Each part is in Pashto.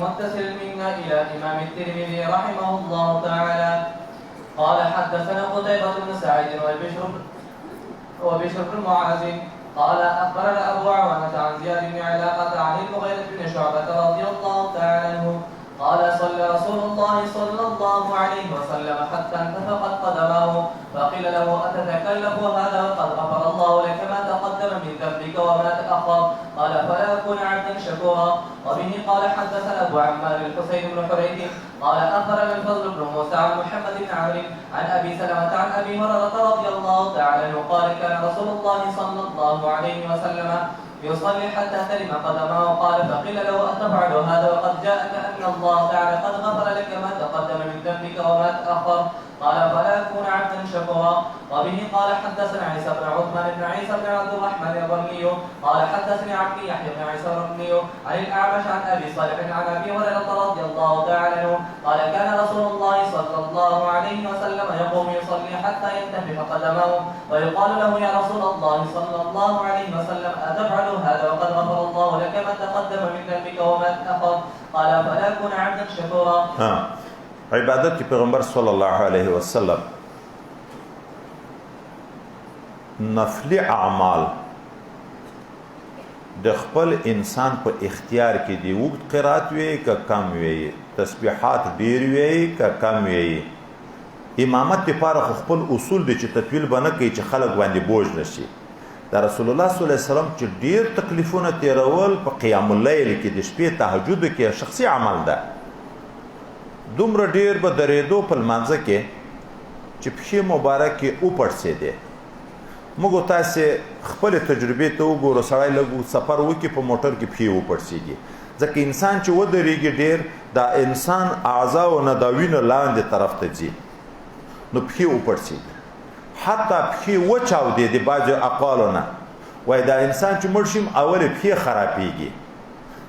متصل منا إلى إمام الترمذي رحمه الله تعالى قال حدثنا قتيبة بن سعيد وبشر بن معاذ قال أخبرنا أبو عوانة عن زياد بن علاقة عن المغيرة بن شعبة رضي الله تعالى عنه قال صلى رسول الله صلى الله عليه وسلم حتى انتفقت قدماه، فقيل له أتتكلف هذا وقد غفر الله لك ما تقدم من ذنبك وما تأخر؟ قال فلا أكون عبدا شكورا. وبه قال حدثنا أبو عمار الحسين بن حريث قال أخبرنا الفضل بن موسى عن محمد بن عمرو عن أبي سلمة عن أبي هريرة رضي الله تعالى عنه قال كان رسول الله صلى الله عليه وسلم يصلي حتى ترم قدماه. قال فقيل له أتفعل هذا وقد جاءك أن الله تعالى قد غفر لك ما تقدم من ذنبك وما تأخر؟ قال فلا أكون عبدا شكورا. وبه قال حدثنا عيسى بن عثمان بن عيسى بن عبد الرحمن الرملي قال حدثني عبد يحيى بن عيسى الرملي عن الأعمش عن أبي صالح عن أبي هريرة رضي الله تعالى عنه قال كان رسول الله صلى الله عليه وسلم يقوم يصلي حتى ينتفخ قدماه، ويقال له يا رسول الله صلى الله عليه وسلم أتفعل هذا وقد غفر الله لك ما تقدم من ذنبك وما تأخر؟ قال فلا أكون عبدا شكورا. عبادت پیغمبر صلی الله علیه وسلم نفلی اعمال د خپل انسان په اختیار کې دی. اوږد قرات وي که کم وي، تسبیحات ډیر وي که کم وي. امامت لپاره خو خپل اصول دی چې تطویل به نه کوي چې خلک باندې بوج نشي. د رسول الله صلی الله علیه وسلم چې ډیر تکلیفونه تېرول په قیام اللیل کې، د شپې تهجد کې شخصي عمل ده، دومره ډیر به درېدو په لمانځه کې چې پښې مبارکې وپړسېدې. موږ تاسې خپلې تجربې ته وګورو، سړی لږ سفر وکړي په موټر کې پښې وپړسېږي، ځکه انسان چې ودرېږي ډېر دا انسان اعضاو نه دا وینه لاندې طرف ته ځي، نو پښې وپړسېږي، حتی پښې وچاودې د بعضو اقوالو نه وایي دا انسان چې مړ شي اولې پښې خرابېږي،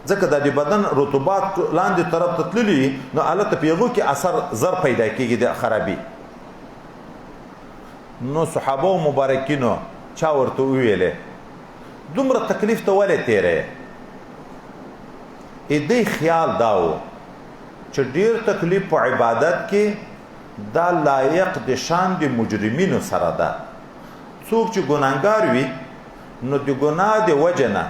ځکه دا د بدن رطوبات لاندې طرف ته تللي، نو هلته په هغو کې اثر زر پیدا کېږي د خرابي. نو صحابه و مبارکینو چا ورته وویلې دومره تکلیف ته ولې تېرې؟ دې خیال دا و چې ډېر تکلیف په عبادت کې دا لایق د شان د مجرمینو سره ده. څوک چې ګناهګار وي نو د ګناه د وجې نه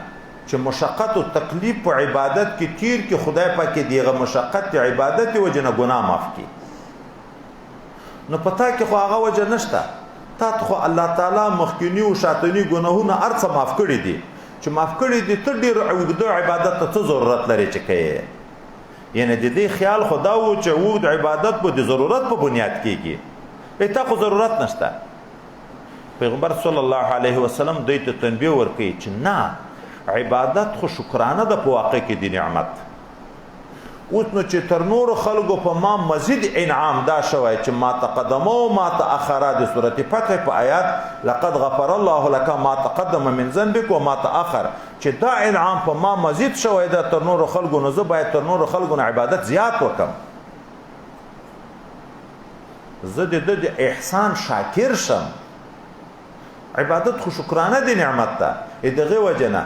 چې مشقت او تکلیف په عبادت کې تیر کې، خدای پاک دې هغه مشقت د عبادت د وجې نه ګناه معاف کړي. نو په تا کې خو هغه وجه نشته، تا ته خو الله تعالی مخکیني او شاتني ګناهونه هر څه معاف کړي دي، چې معاف کړي دي ته ډېر اوږده عبادت ته څه ضرورت لرې چې کوې؟ یعنې د دې خیال خو دا و چې اوږد عبادت به د ضرورت په بنیاد کېږي، تا خو ضرورت نشته. پیغمبر صلی الله علیه وسلم دوی ته تنبیه ورکوي چې نه، عبادت خو شکرانه ده په واقع کې د نعمت. اوس نو چې تر نورو خلکو په ما مزید انعام دا شوی چې ما تقدمه او ما تأخره، د سورة فتح په آیات لقد غفر الله لك ما تقدم من ذنبك وما تأخر، چې دا انعام په ما مزید شوی ده تر نورو خلکو، نو زه باید تر نورو خلکو نه عبادت زیات وکم، زه د ده د احسان شاکر شم. عبادت خو شکرانه د نعمت ده. دغې وجې نه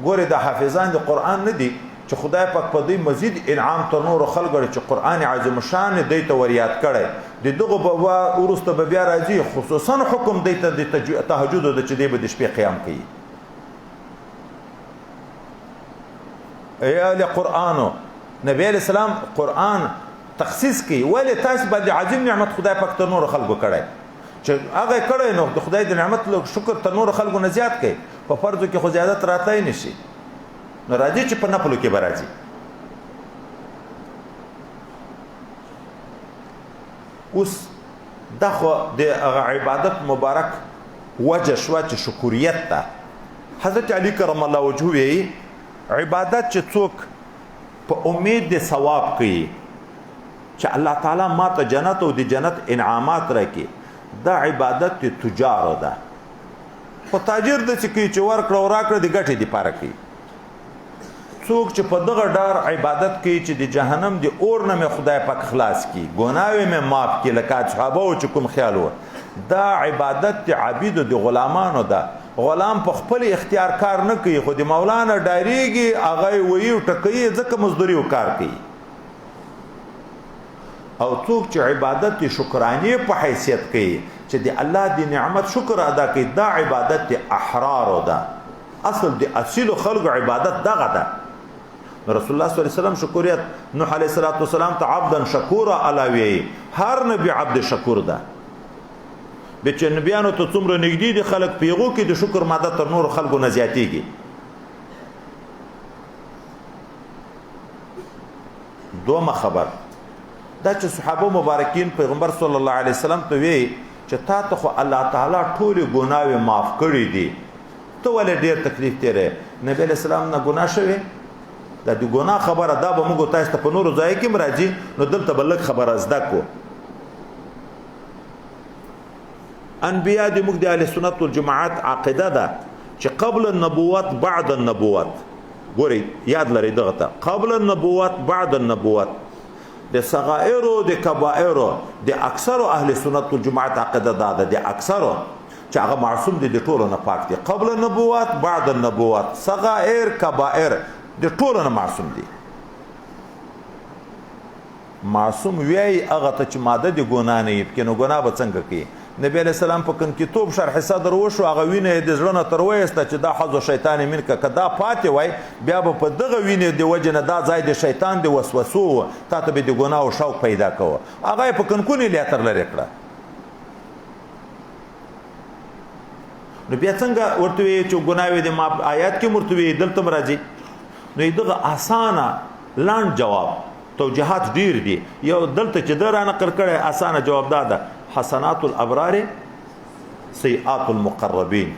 ګورې د حافظان د قرآن نه دي چې خدای پاک په دوی مزید انعام تر نورو خلکو کړی چې قرآن عظیم شان دوی ته وریاد کړی، د دغو به وروسته به بیا راځي خصوصا حکم دوی ته د تهجد ده چې دوی به د شپې قیام کوي. ای اهل قرآنو، نبی علیه السلام قرآن تخصیص کوي، ولې تاسو باندې عظیم نعمت خدای پاک تر نورو خلکو کړی، چې هغه کړی نو د خدای د نعمت له شکر تر نورو خلکو نه زیات کوي. په فرضو کې خو زیادت راتلی نه شي، نو راځي چې په نفلو کې به راځي. اوس دا خو د هغه عبادت مبارک وجه شوه چې شکریت ده. حضرت علی کرم الله وجهه وایي عبادت چې څوک په امید د ثواب کوي چې الله تعالی ما ته جنت او د جنت انعامات راکړي، دا عبادت د تجارو ده. خو تاجر داسې کوي چې ورکړه او راکړه د ګټې دپاره کوي. څوک چې په دغه ډار عبادت کوي چې د جهنم د اور نه مې خدای پاک خلاص کړي، ګناوې مې معاف کړي، لکه صحابه چې کوم خیال و، دا عبادت د عبیدو د غلامانو ده. غلام په خپل اختیار کار نه کوي، خو د مولا نه ډاریږي، هغه یې وایي او ټکوي، ځکه مزدوري او کار کوي. او څوک چې عبادت د شکرانې په حیثیت کوي، چې د الله د نعمت شکر ادا کوي، دا عبادت د احرارو ده. اصل د اصیلو خلکو عبادت دغه ده. رسول الله صلی الله علیه وسلم شکریت نوح علیه الصلاة والسلام ته عبدا شکورا علاوه، هر نبی عبد شکور ده. به چې نبیانو ته څومره نږدې دي خلک، پیغو کې د شکر ماده تر نورو خلکو نه زیاتېږي. دومه خبر دا چې صحابه مبارکین پیغمبر صلی الله علیه وسلم ته وی چې تا ته خو الله تعالی ټولې ګناوې معاف کړې دي، ته ولې ډېر تکلیف تېرې؟ نبی علیه السلام نه ګناه شوې؟ دا د ګناه خبره دا به موږ تاسو ته په نورو ځای کې هم راځي، نو دلته به لږ خبره زده کړو. انبیا د موږ د اهل سنت والجماعت عقیده ده چې قبل النبوت بعد النبوت، ګورئ یاد لرئ دغه ته، قبل النبوت بعد النبوت، د صغائرو د کبائرو د اکثرو اهل سنت والجماعت عقیده دا ده، د اکثرو چې هغه معصوم دي، د ټولو نه پاک دي، قبل النبوت بعد النبوت، صغائر کبائر د ټولو نه معصوم دي. معصوم ویایي هغه ته چې ماده د ګناه نه وي پکې، نو ګناه به څنګه کوي؟ نبی علیه السلام په کنکیتوب شرح صدر وشو، هغه وینه یې د زړه نه تر وایسته چې دا حظ شیطان منکه، که دا پاتې وای بیا به په دغه وینې د وجې نه دا ځای د شیطان د وسوسو و، تا ته به د ګناه او شوق پیدا کوه، هغه یې په کنکونې لیا تر لرې کړه. نو بیا څنګه ورته ویې چې ګناوې د ما آیات کې ورته ویې، دلته هم راځي. نو یې دغه اسانه لنډ جواب، توجیهات ډیر دي، یو دلته چې ده را نقل کړی اسانه جواب دا ده، حسنات الابرار سیئات المقربین.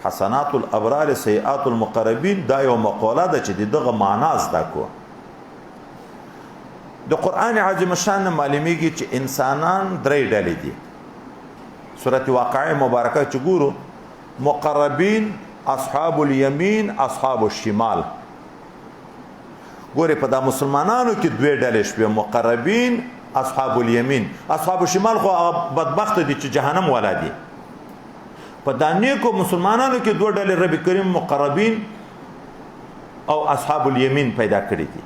حسنات الابرار سیئات المقربین دا یو مقوله ده چې د دغه معنا زده کړو. د قرآن عظیم الشان نه معلومیږي چې انسانان درې ډلې دي. سورت واقعه مبارکه چې ګورو، مقربین، اصحاب الیمین، اصحاب الشمال. ګورې په دا مسلمانانو کې دوې ډلې شوې، مقربین، اصحاب الیمین. اصحاب الشمال خو هغه بدبخت دي چې جهنم والا دي. په دا نیکو مسلمانانو کې دوه ډلې رب کریم مقربین او اصحاب الیمین پیدا کړي دي.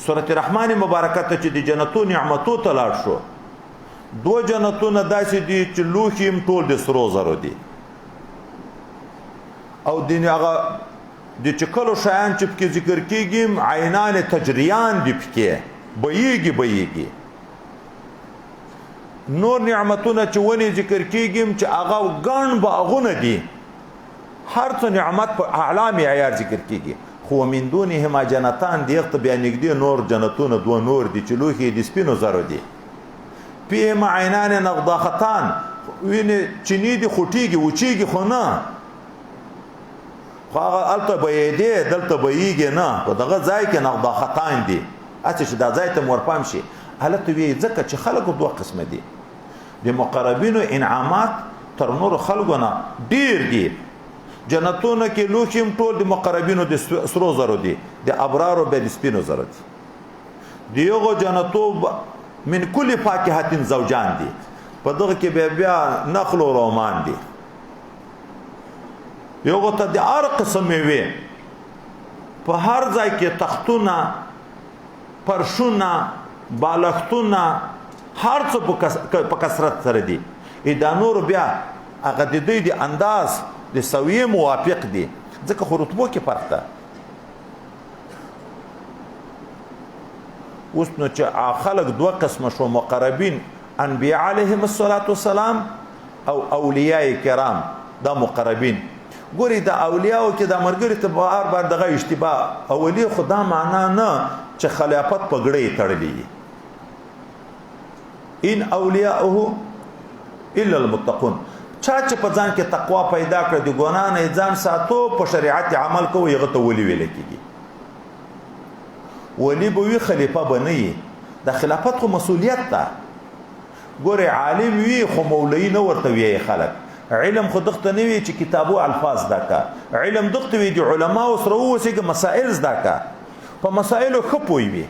سورت رحمان مبارکه ته چې د جنتو نعمتو ته لاړ شو، دوه جنتونه داسې دي چې لوښي هم ټول د سرو زرو دي، او د هغه د چکلو شیان چې پکې ذکر کېږي عینان تجریان دي، پکې بهیږي بهیږي. نور نعمتونه چې ونې ذکر کېږي چې هغه ګڼ باغونه دي، هر څه نعمت په اعلی معیار ذکر کېږي. خو من دونهما جنتان دي، هغه ته بیا نږدې نور جنتونه دوه نور دي چې لوښي یې د سپینو زرو دي. فیهما عینان نضاختان، وینې چینې دي خوټېږي وچېږي خو نه، خو هغه هلته بهېدې دلته بهیږي نه، په دغه ځای کې نضاختان دي. هسې چې دا ځای ته مو ورپام شي، هلته ویې ځکه چې خلکو دوه قسمه دي، د مقربینو انعامات تر نورو خلکو نه ډېر دي. جنتونه کې لوښي هم ټول د مقربینو د سرو زرو دي، د ابرارو بیا د سپینو زرو دي. د هغو جنتو من کل فاکهة زوجان دي، په دغه کې بیا بیا نخل او رومان دي. یوغو ته د هر قسم میوې په هر ځای کې تختونه، پرشونه، بالښتونه، هر څه په کثرت سره دي. دا نور بیا هغه د دوی د انداز د سویې موافق دي، ځکه خو رتبو کې فرق ده. اوس نو چې خلک دوه قسمه شو، مقربین انبیاء علیهم الصلاة والسلام او اولیاء کرام، دا مقربین. ګوري د اولیاءو کې دا مرګري ته بار بار دغه اشتباه، اولی خو دا معنا نه چې خلافت پګړې تړلې دي. ان اولیاءه الا المتقون، چا چې په ځان کې تقوا پیدا کړه، د ګناه نه ځان ساتو، په شریعت عمل کوي، هغه ته ولی ویل کېږي. ولی به وي، خلیفه به نه وي. د خلافت خو مسؤلیت ده. ګورې عالم وي خو مولوي نه ورته ویایي خلک. علم خو دغته نه وي چې کتابو الفاظ زده کا، علم دغته وي د علماو سره ووسېږه، مسائل زده کا، په مسائلو ښه پوه وي.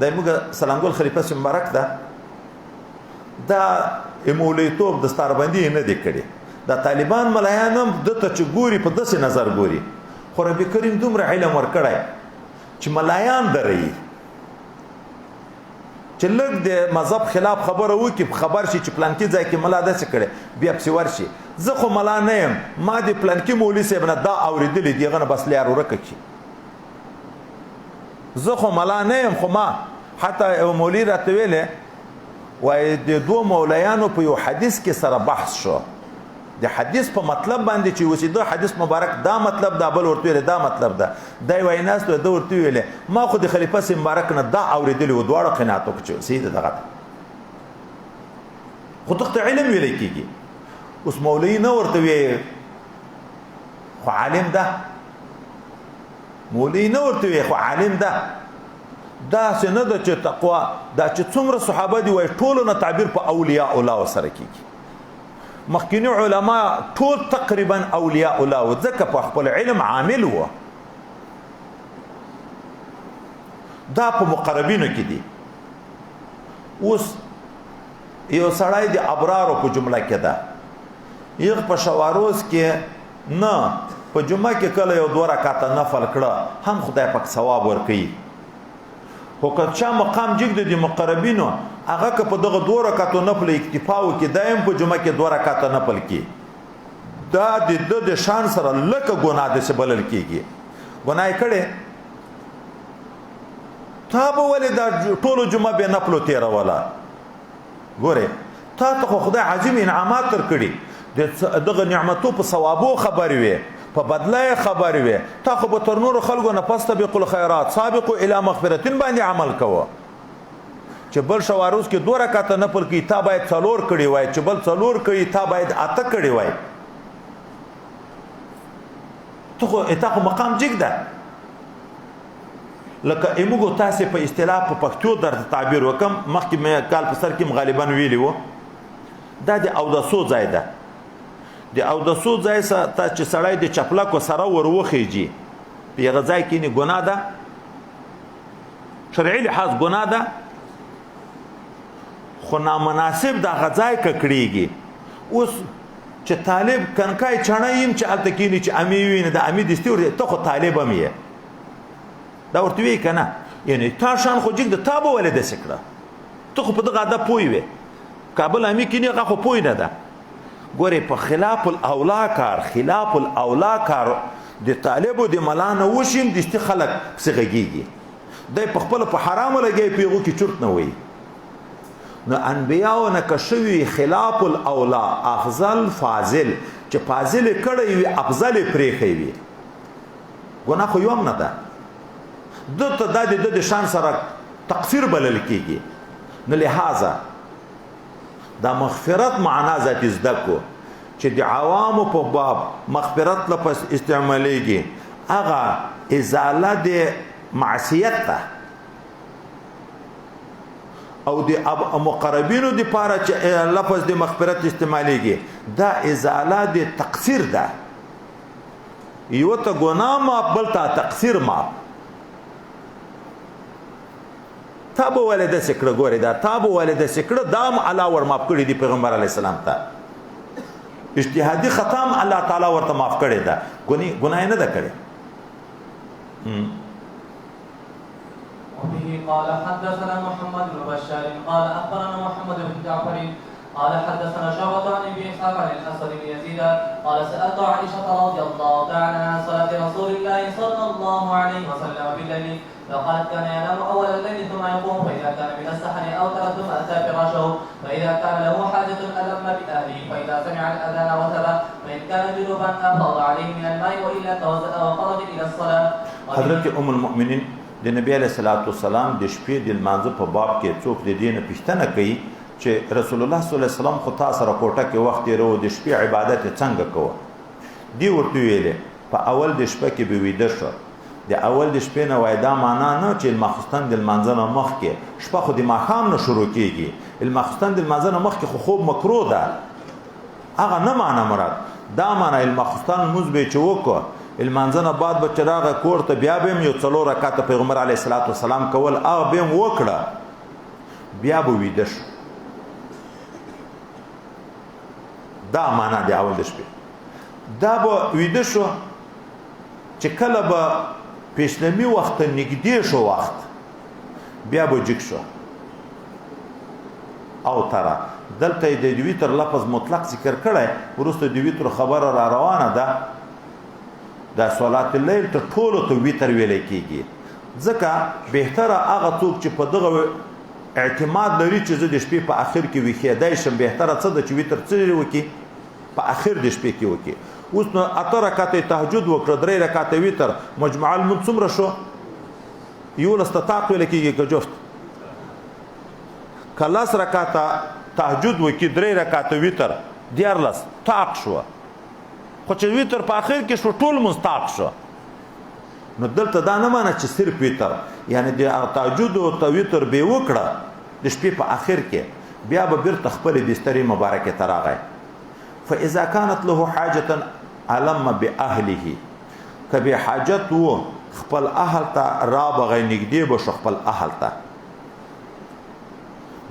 دا موږ سلامګل خلیفه چې مبارک ده، دا مولویتوب دستاربندي نه دی کړې. دا طالبان ملایان هم دته چې ګوري په داسې نظر ګوري، خو رب کریم دومره علم ورکړی چې ملایان درېي، چې لږ د مذهب خلاف خبره وکړي، خبر شي چې پلانکي ځای کې ملا داسې کړی، بیا پسې ورشي. زه خو ملا نه یم، ما د پلانکي مولوي صاحب نه دا اورېدلي دي، هغه نه بس لار ورکه کړي. زه خو ملا نه یم، خو ما حتی یو مولوي راته ویلې، وایي د دوو مولایانو په یو حدیث کې سره بحث شو، د حدیث په مطلب باندې چې اوس د حدیث مبارک دا مطلب دا بل ورته ویلې دا مطلب ده، دی وایي ناست ده ورته ویلې ما خو د خلیفه صاحب مبارک نه دا اورېدلي وو، دواړو قناعت وکړو چې صحیح ده دغه ده. خو دغه علم ویلی کېږي. اوس مولوي نه ورته ویې خو عالم ده، مولوي نه ورته ویې خو عالم ده. داسې نه ده چې تقوا دا چې څومره صحابه دي وایي ټولو نه تعبیر په اولیاء الله سره کېږي. مخکینی علما ټول تقریبا اولیاء الله وو، ځکه په خپل علم عامل وو. دا په مقربینو کې دي. اوس یو سړی د ابرارو په جمله کې ده، یغ په شواروز کې نه، په جمعه کې کله یو دوه رکعته نفل کړه هم خدای پاک ثواب ورکوي. خو که چا مقام جګ دی د مقربینو، هغه که په دغه دوه رکعتو نفل اکتفا وکړي، دا هم په جمعه کې دوه رکعته نفل کړي، دا د ده د شان سره لکه ګناه داسې بلل کېږي. ګناه یې کړې، تا به ولې دا ټولو جمعه بې نفلو تېروله؟ ګورې تا ته خو خدای عظیم انعامات درکړي، دغه نعمتو په ثوابو خبرې وې، په بدله یې خبرې وې، تا خو به تر نورو خلکو نه فاستبقوا الخیرات سابقوا الی مغفرتین باندې عمل کوه. چې بل شواروز کې دوه رکعته نفل کوي، تا باید څلور کړي وای، چې بل څلور کوي تا باید اته کړي وای. ته خو مقام جګ ده. لکه موږ تاسې په اصطلاح په پښتو درته تعبیر وکم، مخکې مې کال په سر کې هم غالبا ویلي وو، دا د اودسو ځای ده. د اودسو ځای ته چې سړی د چپلکو سره ور وخیږي، په هغه ځای کې نه ګناه ده، شرعي لحاظ ګناه ده، خو نامناسب د هغه ځای ککړېږي. اوس چې طالب کنکای چڼه یم چې هلته کښېني، چې امي ویني، د امي دستي ورته، ته خو طالب هم یې، دا ورته وایي که نه، یعنې تا شان خو جګ ده، تا به ولې داسې کړه، ته خو په دغه ادب پوه وې. کابل امي کښېني، هغه خو پوه نه ده. ګورې په خلاف الاولا کار، خلاف الاولا کار د طالبو د ملا نه وشي هم دستي خلک پسې غږېږي. دی په خپله په حرامو لګوي، په هغو کې چرت نه وایي. نو انبیاو نه که شوي خلاف الاولا افضل فاضل، چې فاضل یې کړی وي افضل یې پرېښی وي، ګناه خو یو هم نه ده. ده ته دا د ده د شان سره تقصیر بلل کېږي. نو لهذا دا مغفرت معنا ذاتي زده کو چې د عوامو په باب مغفرت لپس استعمالیږي، هغه ازاله د معصیت ته، او د مقربینو د پاره چې لفظ د مغفرت استعمالیږي، دا ازاله د تقصیر ده. یو ته ګناه معاف، بل ته تقصیر معاف. تا به ولې داسې کړه؟ ګورې دا تا به ولې داسې کړه، دا هم الله ور معاف کړي دي پیغمبر علیه السلام ته. اجتهادي خطا هم الله تعالی ورته معاف کړې ده، ګناه یې نه ده کړې. وبه قال حدثنا محمد بن بشار قال أخبرنا محمد بن جعفر قال حدثنا شعبة عن أبي إسحاق عن الأسود بن يزيد قال سألت عائشة رضي الله تعالى عنها عن صلاة رسول الله صلى الله عليه وسلم بالليل، فقالت كان ينام أول الليل ثم يقوم، فإذا كان من السحر أوتر ثم أتى فراشه، فإذا كان له حاجة ألم بأهله، فإذا سمع الأذان وثب، فإن كان جنبا أفاض عليه من الماء وإلا توضأ وخرج إلى الصلاة. حضرت أم المؤمنین د نبی علیه الصلاة والسلام د شپې د لمانځه په باب کې څوک د دې نه پوښتنه کوي چې رسول الله صلی الله علیه وسلم خو تا سره کوټه کې وخت تېروه، د شپې عبادت یې څنګه کوه؟ دې ورته ویلې په اول د شپه کې به ویده شو. د اول د شپې نه وایي دا معنا نه چې الماخستن د لمانځه نه مخکې، شپه خو د ماښام نه شروع کېږي، الماخستن د لمانځه نه مخکې خو خوب مکروه ده، هغه نه معنا مراد، دا معنا الماخستن لمونځ به یې چې وکړو، لمانځه نه بعد به چې راغی کور ته بیا به هم یو څلور رکعته پیغمبر علیه الصلاة والسلام کول، هغه به هم وکړه، بیا به ویده شو. دا معنا دی اول د شپې. دا به ویده شو چې کله به پیشنمی وخت نږدې شو وخت، بیا به جګ شو. او ترى دلته د وتر لفظ مطلق ذکر کړی، وروسته د وتر خبره را روانه ده. دا صلات اللیل ته ټولو ته وتر ویل کېږي، ځکه بهتره هغه څوک چې په دغه اعتماد لري چې زه د شپې په اخر کې ویښېدای شم، بهتره څه ده چې وتر څه وکړي؟ په اخر د شپې کې وکړي. اوس نو 8 رکعته تهجد وکړه، 3 رکعته وتر، مجموعه لمونځ څومره شو؟ 11 ته طاق ویل کېږي که جفت؟ که 10 رکعته تهجد وکړي، 3 رکعته وتر، 13 طاق شوه. خو چې وتر په اخر کې شو، ټول لمونځ طاق شو. نو دلته دا نه معنی چې صرف وتر، یعنې د تهجد او وتر به وکړه د شپې په اخر کې، بیا به بیرته خپلې بسترې مبارکې ته راغی. فإذا كانت له حاجة ألم بأهله، که به حاجت و خپل اهل ته رابغی، نږدې به شو خپل اهل ته،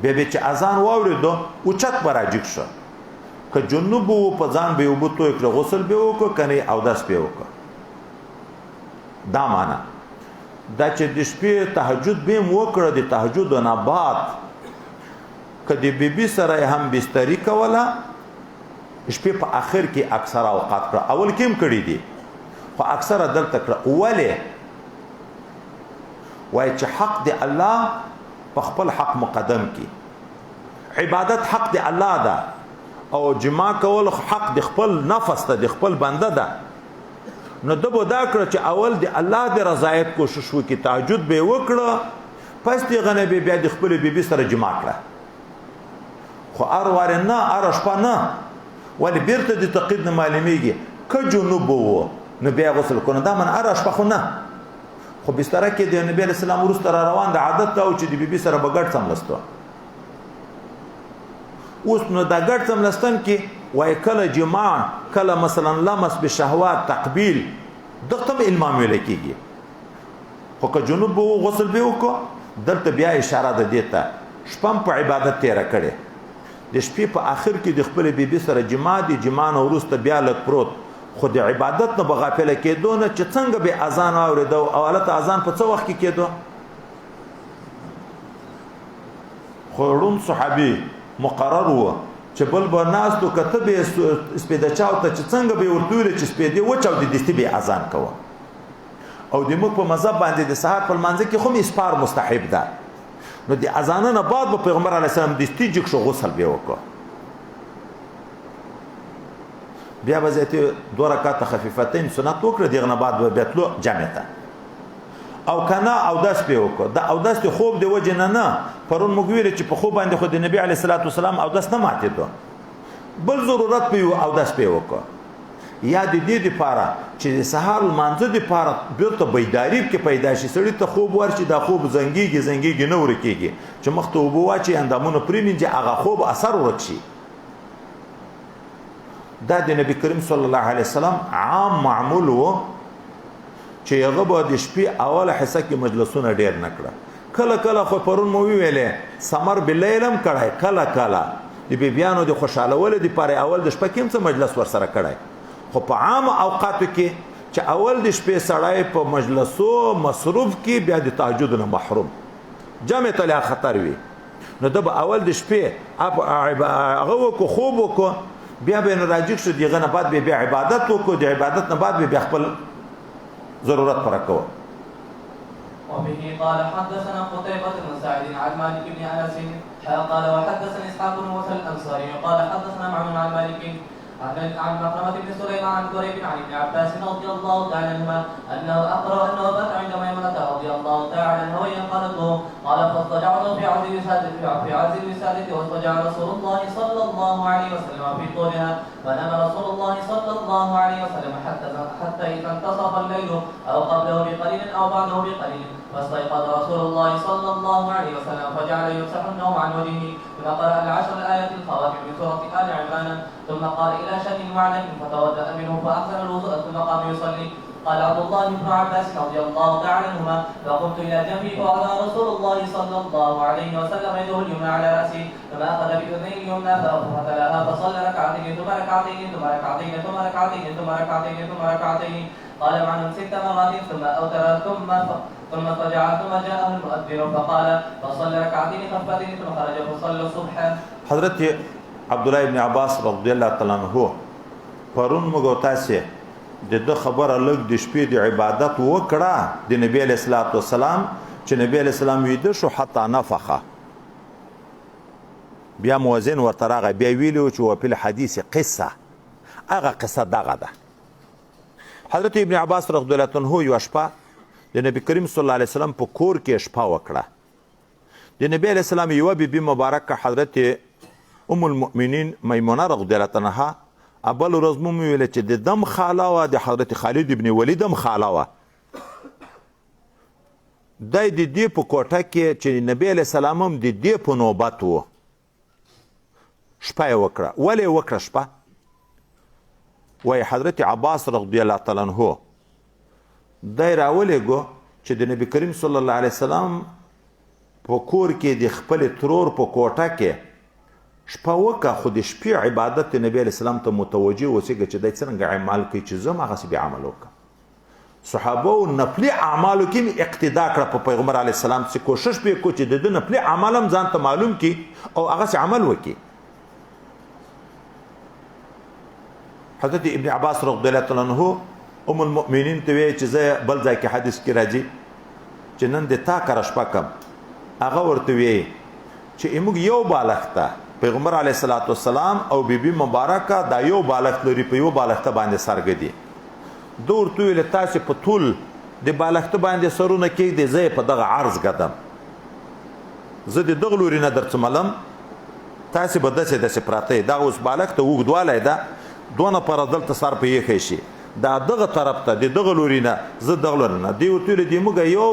بیا به چې اذان واورېدو اوچت به راجګ شو. که جنوب و په ځان به یې اوبه توی کړه، غسل به یې وکړ، که نه اودس به یې وکړ. دا معنا دا چې د شپې تهجد به هم وکړه، د تهجد نه بعد که د بیبي سره یې هم بستري کوله، شپې په اخر کې اکثره اوقات کړه، اول کې هم کړي دي خو اکثره دلته کړه. ولې؟ وایي چې حق د الله په خپل حق مقدم کی، عبادت حق د الله ده، او جما کول حق د خپل نفس ته، د خپل بنده ده. نو ده به دا کړه چې اول د الله د رضایت کوشش وکړي، تهجد به یې وکړه، پس د هغه نه به بیا د خپلې بیبي سره جما کړه. خو هر وارې نه، هره شپه نه، ولې بیرته د تقید نه معلومیږي که جنوب و نو بیا غسل کړه. دا من هره شپه خو نه، خو بستره کې د نبی علیه السلام وروسته را روان د عادت دا و چې د بیبي سره به ګډ څملستو. اوس نو دا ګډ څملستن کې وایي کله جماع، کله مثلا لمس بشهوات، تقبیل، دغه ته هم المام ویل کېږي. خو که جنوب به و غسل به وکړو. دلته بیا اشاره ده دې ته، شپه هم په عبادت تېره کړې، د شپې په آخر کې د خپلې بیبي سره جماع، د جماع نه وروسته بیا لږ پروت، خو د عبادت نه به غافله کېدو نه چې څنګه به اذان واورېدو. او هلته اذان په څه وخت کې کېدو؟ خو ړوند صحابي مقرر و چې بل به ناست و، که ته به یې سپېده چاو ته چې څنګه به یې ورته ویلې چې سپېدې وچاودې، دستي به یې اذان کوه. او د موږ په مذهب باندې د سهار په لمانځه کې خو هم اسپار مستحب ده، نو د اذانه نه بعد به پیغمبر علیه السلام دستي جګ شو، غسل به یې وکړ، بیا به زیاتې 2 رکعته خفیفتین سنت وکړه، د هغه نه بعد به بیا تلو جامع ته. او که نه اودس پې وکړه. دا اودس د خوب د وجې نه نه، پرون موږ ویلې چې په خوب باندې خو د نبي علیه الصلاة والسلام اودس نه ماتېدو، بل ضرورت پې و اودس پې وکړه. یا د دې دپاره چې د سهار لمانځه دپاره بیرته بیداري کې پیدا شي، سړي ته خوب ورشي، دا خوب زنګېږي زنګېږي نه ورکېږي، چې مخ ته اوبه واچوي، اندامونه پرېمینځي، هغه خوب اثر ورک شي. دا د نبی کریم صلی الله علیه وسلم عام معمول و چې هغه به د شپې اوله حصه کې مجلسونه ډېر نه کړه. کله کله خو پرون مو وویلې سمر باللیل هم کړی، کله کله د بیبیانو د خوشحالولو دپاره اول د شپه کې هم څه مجلس ورسره کړی، خو په عام اوقاتو کې چې اول د شپې سړی په مجلسو مصروف کې بیا د تهجد نه محروم، جمع ته لا خطر وي، نو ده به اول د شپې هغه وکړو، خوب وکړو، بیا به نو راجګ شو، د هغه نه بعد به بیا عبادت وکړو، د عبادت نه بعد به بیا خپل ضرورت پوره کوو. وبه قال حدثنا قتيبة بن سعيد عن مالك بن أنس قال وحدثنا إسحاق بن موسى الأنصاري قال حدثنا معن عن مالك عن مخرمة بن سليمان عن كريب عن ابن عباس رضي الله تعالى عنهما أنه أخبره أنه بات عند ميمونة رضي الله تعالى عنها وهي قالت له قال فاضطجعت في عز الوسادة واضطجع رسول الله صلى الله عليه وسلم في طولها، فنام رسول الله صلى الله عليه وسلم حتى إذا انتصف الليل أو قبله بقليل أو بعده بقليل، فاستيقظ رسول الله صلى الله عليه وسلم فجعل يمسح النوم عن وجهه، ثم قرأ العشر الآيات الخواتم من سورة آل عمران، ثم قال إلى شن وعلم فتودأ منه فأحسن الوضوء ثم قام يصلي. قال عبد الله بن عباس رضي الله تعالى عنهما: فقمت إلى جنبي فوضع رسول الله صلى الله عليه وسلم يده اليمنى على رأسي، ثم أخذ بأذني اليمنى ففتلها، فصلى ركعتين ثم ركعتين ثم ركعتين ثم ركعتين ثم ركعتين ثم ركعتين. قال معن 6 مرات، ثم أوتر ثم اضطجع، ثم جاءه المؤذن فقال: فصلى ركعتين خفتين، ثم خرج فصلى الصبح. حضرت عبد الله ابن عباس رضی الله تعالی عنہ پرون موږ تاسې د ده خبره لږ د شپې د عبادت وکړه د نبی علیه الصلاة والسلام، چې نبی علیه السلام ویده شو حتی نفخه، بیا مؤذن ورته راغی، بیا ویلي و چې وفي الحدیث قصه، هغه قصه دغه ده. حضرت ابن عباس رضی الله عنه یوه شپه د نبی کریم صلی الله علیه وسلم په کور کې شپه وکړه. د نبی علیه السلام یوه بیبي مبارکه حضرت ام المؤمنین میمونه رضی الله عنها، بل ورځ مو ویله چې د دم خاله وه، د حضرت خالد ابن ولید هم خاله وه. دی د دې په کوټه کې چې نبی علیه السلام هم د دې په نوبت و، شپه یې وکړه. ولې یې وکړه شپه؟ وایي حضرت عباس رضی الله تعالی عنه دی راولېږو چې د نبی کریم صلی الله علیه وسلم په کور کې د خپلې ترور په کوټه کې شپه وکړه، خو د شپې عبادت د نبی علیه السلام ته متوجه اوسېږه چې دی څرنګه عمل کوي چې زه هم هغسې بیا عمل وکړم. صحابه او نفلي اعمالو کې مې اقتدا کړه په پیغمبر علیه السلام، چې کوشش پرې کړو چې د ده نفلي عمل هم ځان ته معلوم کړي او هغسې عمل وکړي. حضرت ابن عباس رضی الله تعالی عنه ام المؤمنین ته ویې چې زه بل ځای کې حدیث کې راځي چې نن د تا کره شپه کم. هغه ورته ویې چې موږ یو بالښت ده، پیغمبر علیه الصلاة والسلام او بیبي مبارکه دا یو بالښت لري، په یو بالښته باندې سر ږدي. ده ورته وویل تاسې په طول د بالښته باندې سرونه کېږدئ، زه یې په دغه عرض ږدم، زه د دغه لوري نه درڅملم، تاسې به داسې داسې پراته یئ. دا اوس بالښت اوږدوالی ده، دوه نفره دلته سر په ایښی شي، دا دغه طرف ته د دغه لوري نه، زه دغه لوري نه. دوی ورته ویل دې موږ یو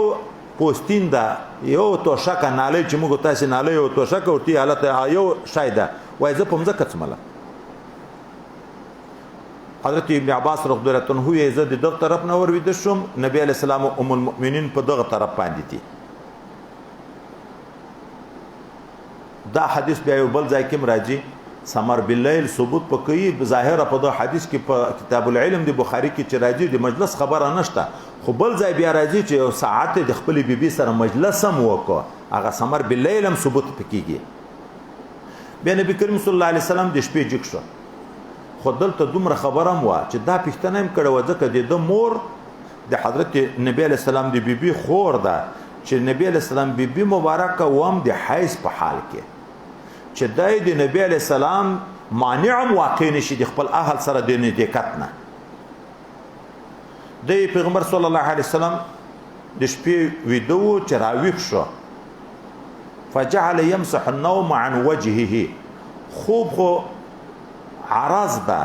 پوستین ده، یو توشکه نالۍ چې موږ تاسې نالۍ او توشکه ورته یې هلته یو شی ده، وایي زه په مځکه څملم. حضرت ابن عباس رضی الله عنه یې زه د دغه طرف نه ور ویده شوم، نبی علیه السلام او ام المؤمنین په دغه طرف باندې دي. دا حدیث بیا یو بل ځای کې هم راځي، سمر باللیل ثبوت پکې ظاهره په دغه حدیث کې په کتاب العلم د بخاري کې چې راځي د مجلس خبره نشته، خو بل ځای بیا راځي چې یو ساعت د خپلې بیبي سره مجلس هم وکړو، هغه سمر باللیل هم ثبوت پکېږي. بیا نبی کریم صلی الله علیه وسلم د شپې جګ شو، خو دلته دومره خبره هم وه چې دا پوښتنه هم کړې وه، ځکه د ده مور د حضرت نبی علیه السلام د بیبي خور ده، چې نبی علیه السلام بیبي مبارکه وم د حیض په حال کې، چې دی د نبی علیه السلام مانع هم واقع نشي د خپل اهل سره د نزدېکت نه. دی پیغمبر صلی الله علیه وسلم د شپې ویده و چې راویښ شو، فجعل يمسح النوم عن وجهه. خوب خو عرض ده،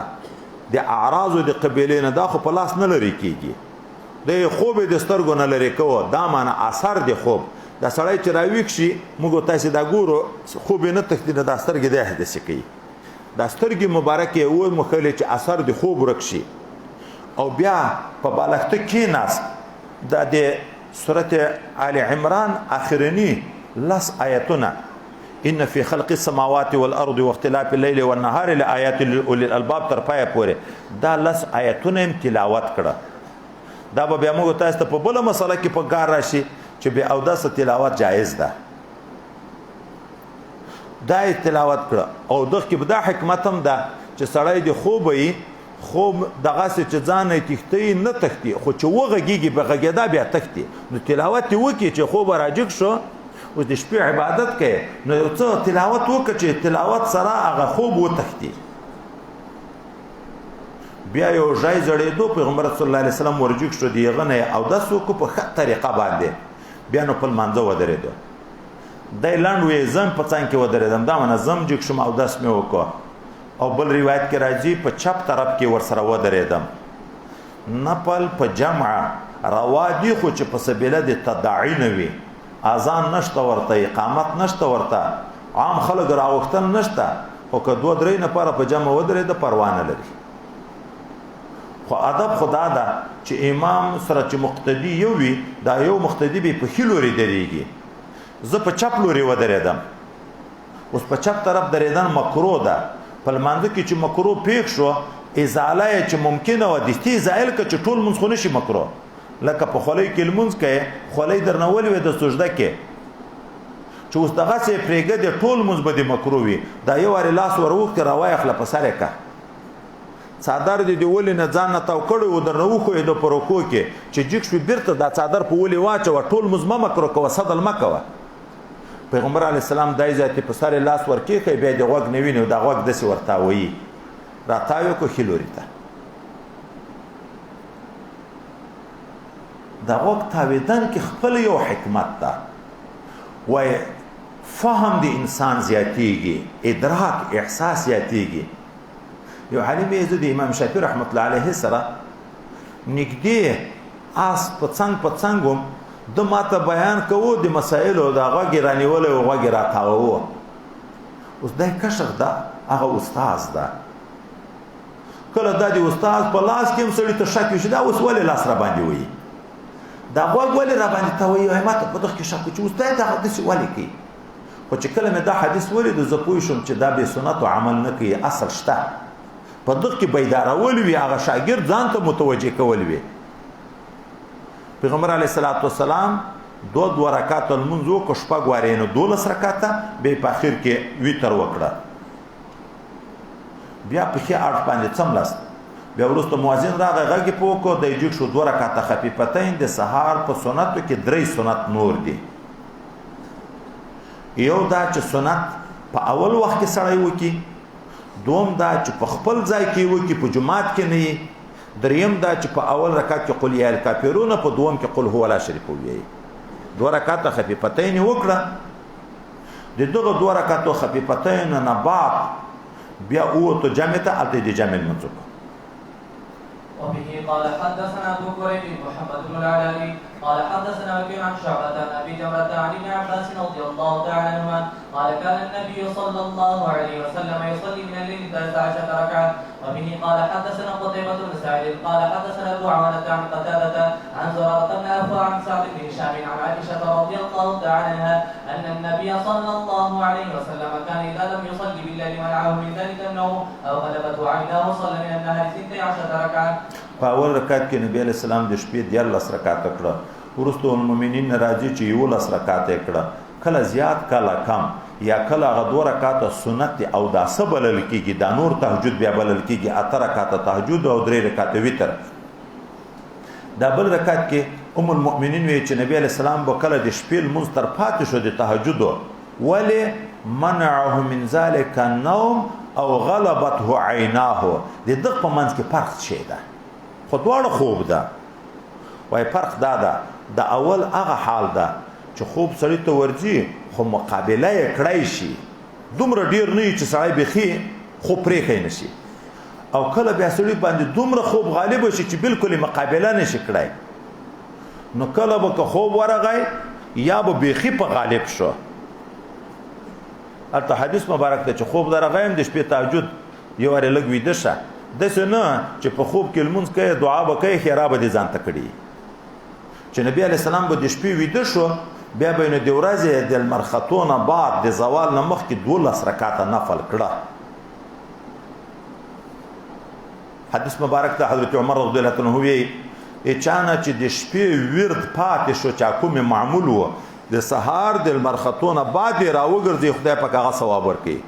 د اعراضو د قبیلې نه دا خو په لاس نه لرې کېږي، دی خوب یې د سترګو نه لرې کوه، دا معنا اثر د خوب. دا سړی چې راویښ شي موږ تاسې دا ګورو خوب یې نه تښتي، نه دا سترګې دی داسې کوي، دا سترګې مبارکې یې وموښلې چې اثر د خوب ورک شي. او بیا په بالښته کېناست. دا د سورت آل عمران آخرني لس آیتونه، ان فی خلق السماوات والارض واختلاف الليل والنهار لآیات لأولی الالباب تر پایه پورې دا لس آیتونه هم تلاوت کړه. دا به بیا موږ تاسو ته په بله مسله کې په کار راشي چې بې اوداسه تلاوت جایز ده. دا یې تلاوت کړه. او دغه کې دا حکمت هم ده چې سړی د خوب وي، خوب دغسې چې ځان یې تښتوي نه تښتي، خو چې وغږېږي په غږېدا بیا تښتي، نو تلاوت یې وکړي چې خوب راجګ شو، اوس د شپې عبادت کوي، نو یو څه تلاوت وکړه چې تلاوت سره هغه خوب وتښتي. بیا یو ځای زړېدو، پیغمبر صلی الله علیه وسلم ورجګ شو، د هغه نه یې اودس وکړو په ښه طریقه باندې، بیا نو په لمانځه ودرېدو. دی لنډ ویې زم په څنګ کې ودرېدم، دا معنی زم جګ شوم اودس مې وکړو. او بل روایت کې راځي په چپ طرف کې ورسره ودرېدم. نفل په جمع روا دي، خو چې په سبیله د تداعي نه وي، اذان نشته ورته، اقامت نشته ورته، عام خلک راوښتل نشته، خو که دوه درې نفره په جمع ودرېده پروا نه لري. خو ادب خدا ده چې امام سره چې مقتدی یو وي، دا یو مقتدی به په ښي لوري درېږي. زه په چپ لوري ودرېدم، اوس په چپ طرف درېدن مکروه ده. په لمانځه کې چې مکروه پېښ شو، ازاله یې چې ممکنه وه دستي زایل که چې ټول لمونځ خو نه شي مکروه. لکه په خولۍ کې لمونځ کوې، خولۍ درنه ولوېده سجده کې، چې اوس دغسې یې پرېږدې ټول لمونځ به دې مکروه وي. دا یو وارې لاس ور وښکې راوایخله په سر یې که. څادر دې د ولې نه ځان نه تاو کړی و، درنه وښویېده په رکوع کې، چې جګ شوې بېرته دا څادر په ولې واچوه، ټول لمونځ مه مکروه کوه، سدل مه کوه. پیغمبر علیه السلام دای ذاتې په سر یې لاس ورکېښی، بیا دې غوږ نه ویني، دا غوږ داسې ورتاویي، راتاو یې کړو ښي لوري ته. د غوږ تاوېدن کې خپل یو حکمت ده، وایي فهم د انسان زیاتېږي، ادراک احساس زیاتېږي. یو عالم یې زه د امام شافعي رحمت الله علیه سره نږدې آس په څنګ په څنګ وم، ده ماته بیان کوو د مسایلو، دا غوږ یې رانیولی و، غوږ یې راتاوه. اوس دی کشر ده، هغه استاد ده. کله دا د استاد په لاس کې هم سړي ته شک وي چې دا اوس ولې لاس را باندې وایي، دا غوږ ولې را باندې تاووي؟ وایي ماته په دغه کې شک و چې استاد دغه داسې ولې کوي. خو چې کله مې دا حدیث ولید، زه پوه شوم چې دا بې سنتو عمل نه کوي، اصل شته په دغه کې بیدارول وي، هغه شاګرد ځان ته متوجه کول وي. پیغمبر علیه الصلاة والسلام دوه دوه رکعاته لمونځ وکړ، شپږ وارې نو 12 رکعاته، بیا په اخر کې وتر وکړه، بیا په ښي اړخ باندې څملاست. بیا وروسته مؤذن راغی، غږ یې په وکړ، دی جګ شو، 2 رکعاته خفیفتین. د سهار په سنتو کې 3 سنت نور دي. یو دا چې سنت په اول وخت کې سړی وکړي، دوم دا چې په خپل ځای کې وکړي، په جومات کې نه وي، دریم دا چې په اول رکعت کې قل یا الکافرون، په دوم کې قل هو الله شریف ووایي. 2 رکعاته خفیفتین وکړه. د دغه 2 رکعاتو خفیفتین نه بعد بیا ووتو جمع ته، هلته یې د جمع لمونځ وکړ. وبه قال حدثنا أبو كريب محمد بن العلاء قال حدثنا وكيع عن شعبة عن أبي جمرة عن ابن عباس رضي الله تعالى عنهما قال كان النبي صلى الله عليه وسلم يصلي من الليل 19 ركعة. وبه قال حدثنا قتيبة بن سعيد قال حدثنا أبو عوانة عن قتادة عن زرارة بن أوفى عن سعد بن هشام عن عائشة رضي الله تعالى عنها أن النبي صلى الله عليه وسلم كان إذا لم يصلي بالليل منعه من ذلك النوم أو غلبته عيناه صلى من النهار 12 ركعة. په اول رکعت کې نبی علیه السلام د شپې 13 رکعاته کړه، وروسته المؤمنین راځي چې 11 رکعاته یې کړه، کله زیات کله کم، یا کله هغه 2 رکعاته سنت او داسه بلل کېږي، دا نور تهجد بیا بلل کېږي، 8 رکعاته تهجد او 3 رکعاته وتر. دا بل رکعت کې ام المؤمنین وی چې نبی علیه السلام به کله د شپې لمونځ تر پاتې شو د تهجد، ولې منعه من ذلک النوم او غلبته عیناه، د دغه په منځ کې فرق شی ده، خو دواړه خوب ده. وای فرق دا ده، د اول هغه حال ده چې خوب سړي ته ورځي خو مقابله یې کړای شي، دومره ډېر نه وي چې سړی بیخي خوب پرېښی نه شي، او کله بیا سړي باندې دومره خوب غالب شي چې بالکل یې مقابله نه شي کړای، نو کله به که خوب ورغی یا به بیخي په غالب شو. هلته حدیث مبارک دی چې خوب درغی هم د شپې تهجد یو وارې لږ ویده شه، داسې نه چې په خوب کې لمونځ کوې، دعا به کوې، ښېرا به دې ځان ته کړي. چې نبی علیه السلام به د شپې ویده شو، بیا به یې نو د ورځې د لمر ختو نه بعد د زوال نه مخکې 12 رکعاته نفل کړه. حدیث مبارک ته حضرت عمر رضی الله عنه ویي، چا نه چې د شپې ورد پاتې شو، چا کوم معمول و، د سهار د لمر ختو نه بعد یې راوګرځي، خدای پاک هغه ثواب ورکوي.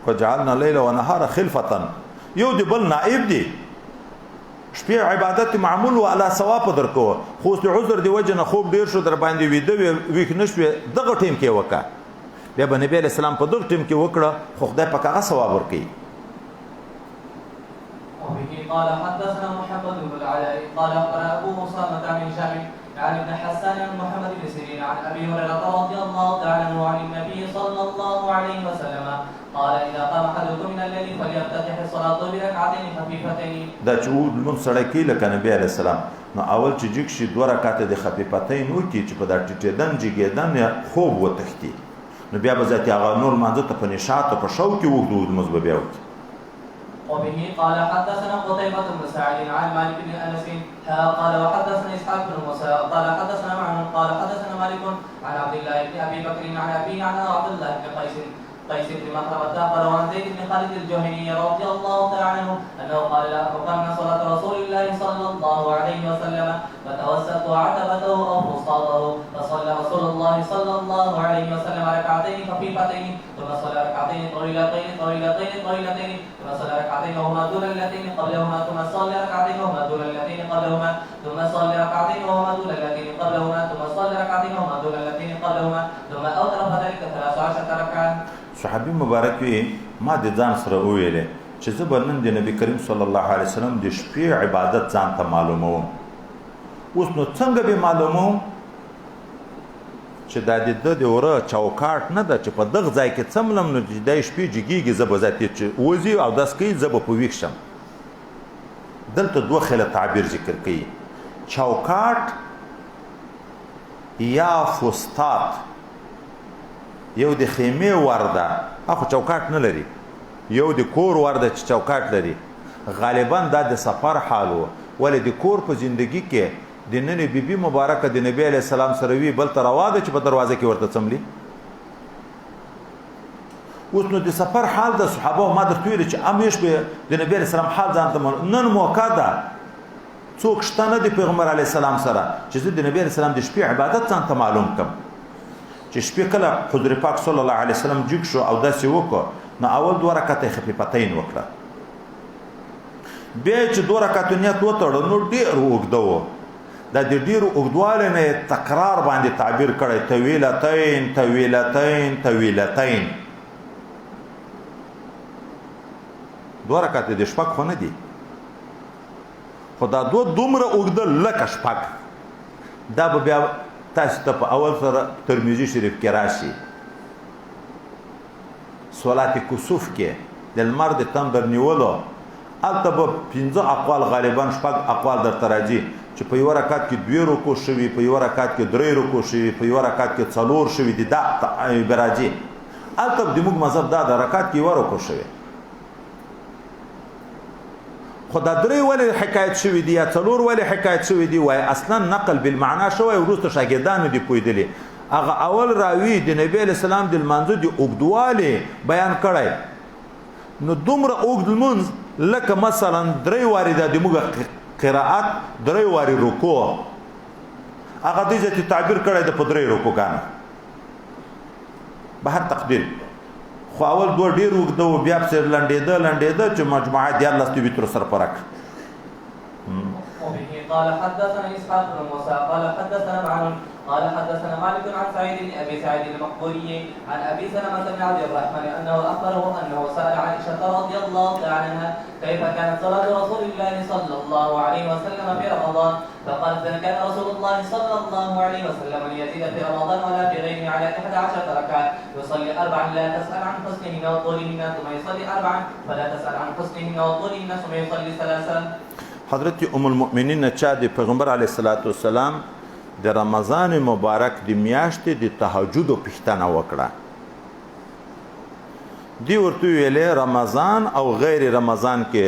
وجعلنا الليل ونهار خلفة، یو د بل نائب دی. شپې عبادت معمول و، الله ثواب درکوه، خو اوس د عذر د وجې نه خوب ډېر شو در باندې، ویده وې، ویښ نه شوې، دغه ټیم کې وکړه. بیا به نبی علیه السلام په دغه ټیم کې وکړه، خو خدای پاک هغه ثواب ورکوي. وبه قال حدثنا محمد بن العلاء قال أخبرنا أبو أسامة عن هشام عن ابن حسان عن محمد بن سيرين عن أبي هريرة رضي الله تعالى عنه عن النبي صلى الله عليه وسلم قال إذا قام أحدكم من الليل فليفتتح الصلاة بركعتين خفيفتين. دا چې اوږد لمونځ سړی کوي لکه نبی علیه السلام، نو اول چې جګ شي 2 رکعته د خفیفتین وکړي چې په دا ټیټېدن جګېدن یا خوب وتښتي، نو بیا به ذاتي هغه نور لمانځه ته په نشاط او په شوق کې اوږد اوږد لمونځ به بیا وکړي. وبه قال حدثنا قتيبة بن سعيد عن مالك بن أنس قال وحدثنا إسحاق بن موسى قال حدثنا معن قال حدثنا مالك عن عبد الله بن أبي بكر عن أبيه عن عبد الله بن قيس بن مخرمة قال عن زيد بن خالد الجهني رضي الله تعالى عنه أنه قال لا أفرقن صلاة رسول الله صلى الله عليه وسلم فتوسطت عتبته أو فسطاطه، فصلى رسول الله صلى الله عليه وسلم ركعتين خفيفتين، ثم صلى ركعتين طويلتين طويلتين طويلتين، ثم صلى ركعتين وهما دون اللتين قبلهما، ثم صلى ركعتين وهما دون اللتين قبلهما، ثم صلى ركعتين وهما دون اللتين قبلهما، ثم صلى ركعتين وهما دون اللتين قبلهما، ثم أوتر ذلك 13 ركعة. صحابي مبارک وی ما د ځان سره وویلې چې زه به نن د نبی کریم صلی الله علیه وسلم د شپې عبادت ځان ته معلوموم. اوس نو څنګه به معلوموم چې دا د ده د وره چوکاټ نه ده چې په دغه ځای کې څملم نو چې دی شپې جګېږي زه به ځای چې وځي او داس کوي زه به په ویښ شم. دلته دوه خیله تعبیر ذکر کوي، چوکاټ یا فسطاط. یو د خیمې ور ده اخو چوکاټ نه لري، یو د کور ور ده چې چوکاټ لري. غالبا دا د سفر حال و، ولې د کور په زندگی کې د ننې بیبي مبارکه د نبی علیه السلام سره وي، بل ته روا ده چې په دروازه کې ورته څملي. اوس نو د سفر حال د صحابه ما درته ویل چې همیش به د نبی علیه السلام حال ځان ته نن موقع ده، څوک شته نه د پیغمبر علیه السلام سره چې زه د نبی علیه السلام د شپې عبادت ځان ته معلوم کړم. چې شپې کله حضور پاک صلی الله علیه وسلم جګ شو او داسې وکړو نو اول دوه رکعته یې خفیفتین وکړه، بیا چې دوه رکعتو نیت وتړه نو ډېر اوږده و. دا د ډېرو اوږدوالي نه یې تکرار باندې تعبیر کړی، طویلتین طویلتین طویلتین. دوه رکعتې د شپږ خو نه دي، خو دا دوه دومره اوږده لکه شپږ. دا به بیا تاسو ته په اول سره ترمذي شریف کې راشي، صلات کسوف کې د لمر د تندر نیولو، هلته به پنځه اقوال غالبا شپږ اقوال درته راځي چې په یوه رکعت کې دوې رکوع شوي، په یوه رکعت کې درې رکوع شوي، په یوه رکعت کې څلور شوي دي، دا به راځي. هلته د موږ مذهب دا ده رکعت کې یوه رکوع شوې، خو دا درې ولې حکایت شوي دي یا څلور ولې حکایت شوي دي؟ وایي اصلا نقل بالمعنا شوی، وروسته شاګردانو دي پوهېدلي. هغه اول راوي د نبی علیه السلام د لمانځه د اوږدوالي بیان کړی، نو دومره اوږد لمونځ لکه مثلا درې وارې دا د موږ قرائت، درې وارې رکوع، هغه دې ځای ته تعبیر کړی د په درې رکوعګانو به هر تقدیر. خو اول دوه ډېر اوږده و، بیا پسې لنډېده لنډېده چې مجموعه 13 د وترو سره پوره کړه. وبه قال حدثنا إسحاق بن موسى قال حدثنا معن قال حدثنا مالك عن سعيد بن أبي سعيد المقبوري عن أبي سلمة بن عبد الرحمن أنه أخبره أنه سأل عائشة رضي الله تعالى عنها كيف كانت صلاة رسول الله صلى الله عليه وسلم في رمضان، فقالت كان رسول الله صلى الله عليه وسلم ليزيد في رمضان ولا في غيره على 11 ركعة، يصلي أربعا لا تسأل عن حسنهن وطولهن، ثم يصلي أربعا فلا تسأل عن حسنهن وطولهن، ثم يصلي ثلاثا. حضرت ام المؤمنین چا د پیغمبر علیه الصلاة والسلام د رمضان مبارک د میاشتې د تهجدو پوښتنه وکړه. دی ورته ویلې رمضان او غیر رمضان کې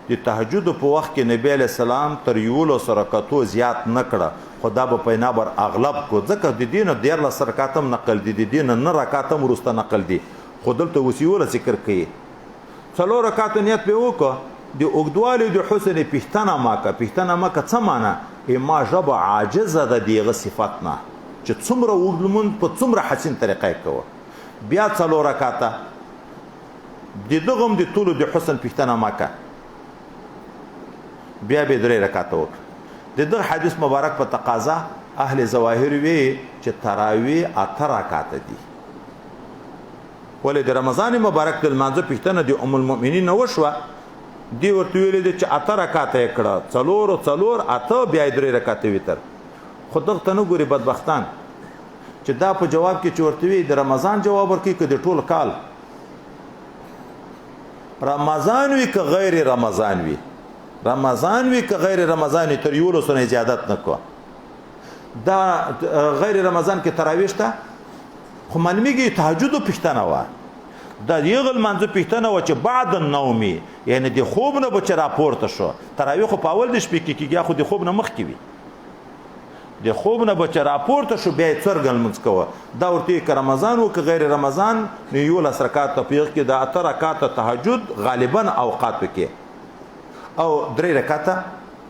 د تهجدو په وخت کې نبی علیه السلام تر 11 رکعتو زیات نه کړه، خو دا به په نابر اغلب کو، ځکه د دې نه 13 رکعات هم نقل دي، د دې نه 9 رکعات هم وروسته نقل دي، خو دلته اوس 11 ذکر کوي. 4 رکعاتو نیت پې وکړه، د اوږدوالي د حسن پوښتنه ما که، پوښتنه ما که څه معنا؟ ما ژبه عاجزه ده د هغه صفت نه چې څومره اوږد لمونځ په څومره حسین طریقه یې کوه. بیا 4 رکعته د دغه هم د طولو د حسن پوښتنه ما که، بیا به 3 رکعته وکړه. د دغه حدیث مبارک په تقاضا اهل ظواهر وی چې تراویح 8 رکعته دي. ولې د رمضان مبارک د لمانځه پوښتنه د ام المؤمنین نه وشوه، دی ورته ویلي دي چې 8 رکعته یې کړه، 4 4 8، بیا یې 3 رکعته وتر. خو دغه ته نه ګوري بدبختان چې دا په جواب کې چې ورته وي د رمضان جواب ورکوي که د ټول کال رمضان وي که غیر رمضان وي، رمضان وي که غیر رمضان وي، تر 11 نه زیادت نه کوه. دا غیر رمضان کې تراویح شته، خو معلومیږي تهجدو پوښتنه وه. دا یغه لمانځه پوښتنه وه چې بعد النوم، یعنی د خوب نه به چې راپورته شو، تراویح خو په اول د شپې کې کېږي، خو د خوب نه مخکې وي، د خوب نه به چې راپورته شو بیا یې څرګه لمونځ کوه. دا ورته که رمضان و که غیر رمضان، نو 11 رکعاته په یغ کې د 8 رکعاته تهجد غالبا اوقاتو کې او 3 رکعاته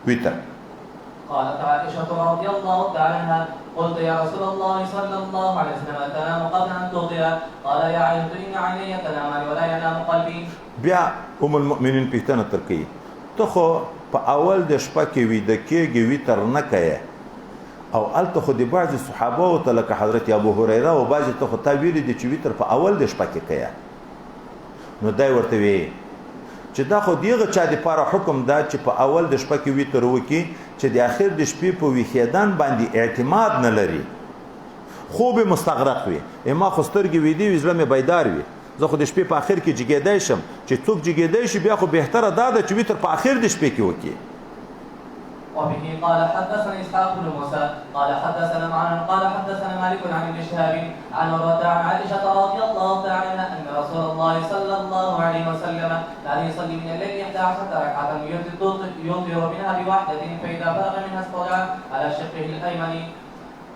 وتر. قالت عائشة رضي الله تعالى عنها: قلت يا رسول الله صلى الله عليه وسلم تنام قبل أن توتر؟ قال يا عائشة إن عيني تنامان ولا ينام قلبي. بیا ام المؤمنین پوښتنه تر کوي، ته خو په اول د شپه کې ویده کېږې، وتر نه کوې، او هلته خو د بعضې صحابه ته لکه حضرت ابو هریره او بعضې ته خو تا ویلي دي چې وتر په اول د شپه کې کوې. نو دی ورته ویې چې دا خو دیغه چا دپاره حکم ده چې په اول د شپه کې وتر وکړي چې د اخر د شپې په ویښېدن باندې اعتماد نه لري، خوب یې مستغرق وي، ما خو سترګې ویدې وي، زړه مې بیدار وي، زه خو د شپې په اخر کې جګېدی شم، چې څوک جګېدی شي بیا خو بهتره دا ده چې وتر په اخر د شپې کې وکړي. وبه قال حدثنا اسحاق بن موسى قال حدثنا معن قال حدثنا مالك عن ابن شهاب عن عروة عن عائشة رضي الله تعالى عنها أن رسول الله صلى الله عليه وسلم كان يصلي من الليل 11 ركعة يوتر منها بواحدة، فإذا فرغ منها اضطجع على شقه الأيمن.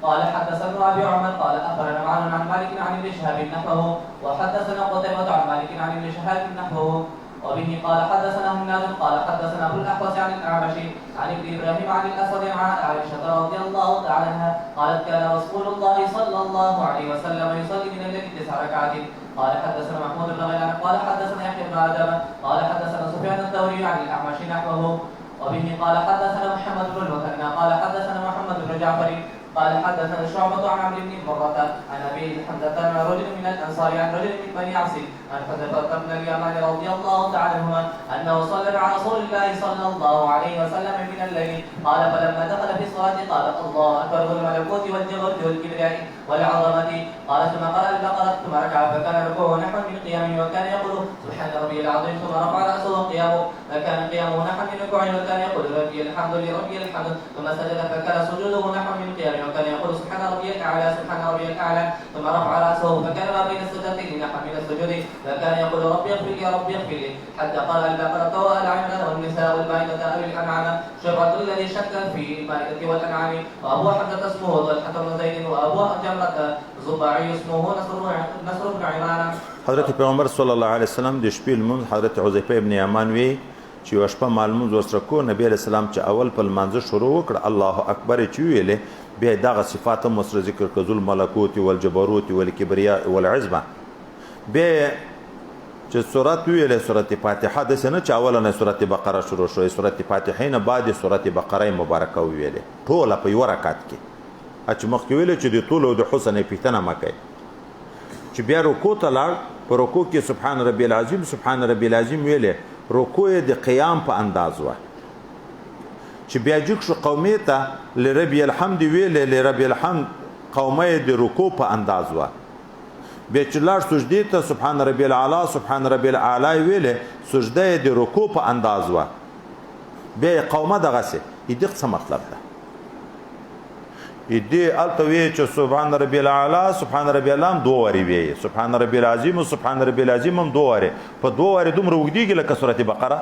قال حدثنا أبي عمر قال أخبرنا معن عن مالك عن ابن شهاب نحوه، وحدثنا قتيبة عن مالك عن ابن شهاب نحوه. وبه قال حدثنا هناد قال حدثنا أبو الأحوص عن الأعمش عن ابن إبراهيم عن الأسود عن عائشة رضي الله تعالى عنها قالت كان رسول الله صلى الله عليه وسلم يصلي من الليل 9 ركعات. قال حدثنا محمود بن غيلان قال حدثنا يحيى بن آدم قال حدثنا سفيان الثوري عن الأعمش نحوه. وبه قال حدثنا محمد بن المثنى قال حدثنا محمد بن جعفر قال حدثنا شعبة عن عمرو بن مرة عن أبي حمزة عن رجل من الأنصار عن رجل من بني عبس عن حذيفة بن اليمان رضي الله تعالى عنهما أنه صلى مع رسول الله صلى الله عليه وسلم من الليل. قال فلما دخل في الصلاة قال الله أكبر ذو الملكوت والجبروت والكبرياء والعظمة. قال ثم قرأ البقرة ثم ركع فكان ركوعه نحو من قيامه، وكان يقول سبحان ربي العظيم، ثم رفع رأسه قيامه فكان قيامه نحو من ركوعه، وكان يقول ربي الحمد لربي الحمد، ثم سجد فكان سجوده نحو من قيامه، وكان يقول سبحان ربي الأعلى سبحان ربي الأعلى، ثم رفع رأسه فكان ما بين السجدتين نحو من السجود، فكان يقول ربي اغفر لي ربي اغفر لي، حتى قرأ البقرة وآل عمران والنساء والمائدة أو الأنعام شعبة الذي شك في المائدة والأنعام. وأبو حمزة اسمه طلحة بن زيد، وأبو جمرة زباعي اسمه نصر بن عمران. حضرت پیغمبر صلی الله علیه وسلم د شپې لمونځ حضرت حذیفه ابن یمان وی چې یوه شپه ما لمونځ ورسره کو، نبی علیه السلام چې اول په لمانځه شروع وکړه الله اکبر یې چې وویلې، بیا یې دغه صفات هم ورسره ذکر کړه، ذو الملکوت والجبروت والکبریاء والعظمه. بیا چې سورت وویلې سورت فاتحه، داسې نه چې اوله نه سورت بقره شروع شوې، سورت فاتحې نه بعد سورت بقره مبارکه وویلې ټوله په یوه رکعت کې. چې مخکې ویلې چې د طول او د حسن یې پوښتنه مه کوئ. چې بیا رکوع ته لاړ، په رکوع کې سبحان ربي العظیم سبحان ربي العظیم ویلې، رکوع یې د قیام په انداز وه. چې بیا جګ شو قومې ته لربي الحمد ویلې، لربي الحمد قومه یې د رکوع په انداز وه. بیا چې لاړ سجدې ته سبحان ربي الاعلی سبحان ربي الاعلی ویلې، سجده یې د رکوع په انداز وه. بیا یې قومه دغسې. یې دغه څه مطلب ده؟ دې هلته ویې چې سبحان ربي الاعلی سبحان ربي الاعلی هم دوه وارې ویې، سبحان ربي العظیم او سبحان ربي العظیم هم دوه وارې، په دوه وارې دومره اوږدېږي لکه سورت بقره.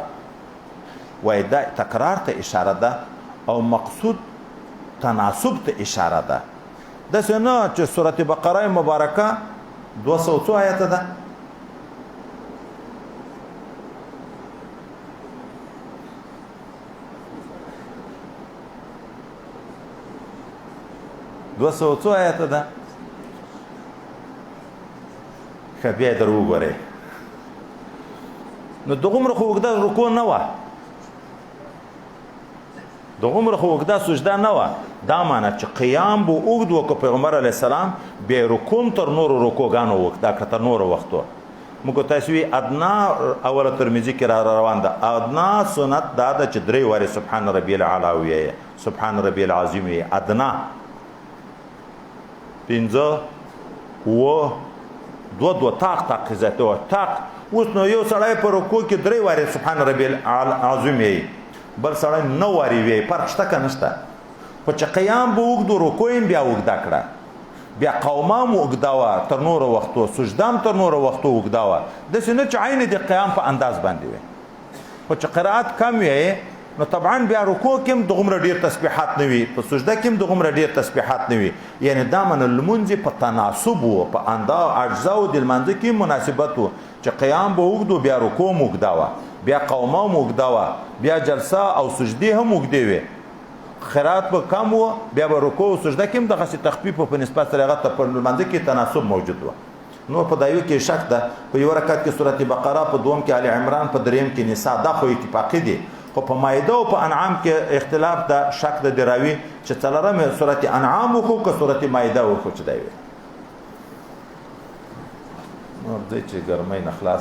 وایي دا تکرار ته اشاره ده او مقصود تناسب ته اشاره ده. داسې نه چې سورت بقره مبارکه 200 څو آیته ده، 200 څو آیته ده؟ ښه بیا یې در وګورئ. نو دغومره خو اوږده رکوع نه وه، دغومره خو اوږده سجده نه وه. دا معنی چې قیام به اوږد وکړو پیغمبر علیه السلام، بیا رکوع هم تر نورو رکوعګانو اوږده کړه، تر نورو وختو. موږ تاسو وی ادنا اوله ترمذي کې را روان ده، ادنا سنت دا ده چې 3 وارې سبحان ربي الاعلی ووایې، سبحان ربي العظیم ووایې. ادنا 5 7 2 2 تاق تاق زیاته وه تاق. اوس نو یو سړی په رکوع کې 3 وارې سبحان ربي العظیم وایي، بل سړی 9 وارې وایي، فرق شته که نشته؟ خو چې قیام به اوږد و، رکوع یې بیا اوږده کړه، بیا قومه هم اوږده وه تر نورو وختو، سجده هم تر نورو وختو اوږده وه، داسې نه چې عین د قیام په انداز باندې وي. خو چې قرائت کم وي نو طبعا بیا رکوع کې هم دغومره ډېر تسبیحات نه وي، په سجده کې هم دغومره ډېر تسبیحات نه وي. یعنی دا من لمونځ په تناسب و، په اندا اجزاو د لمانځه کې مناسبت و چې قیام به اوږد و، بیا رکوع هم اوږده وه، بیا قومه هم اوږده وه، بیا جلسه او سجدې هم اوږدې وې، قرائت به کم و، بیا به رکوع او سجده کې هم دغسې تخفیف و، په نسبت سره هغه ته په لمانځه کې تناسب موجود و. نور په دایو کې شک ده، په یو رکعت کې سورت بقره، په دوم کې آل عمران، په دریم کې نساء، دا خو اتفاقي دي، خو په مائده او په انعام کې اختلاف ده، شک ده د راوي چې څلورم سورت انعام وخو که سورت مائده وخو چې دی وي. نور دی چې ګرمۍ نه خلاص.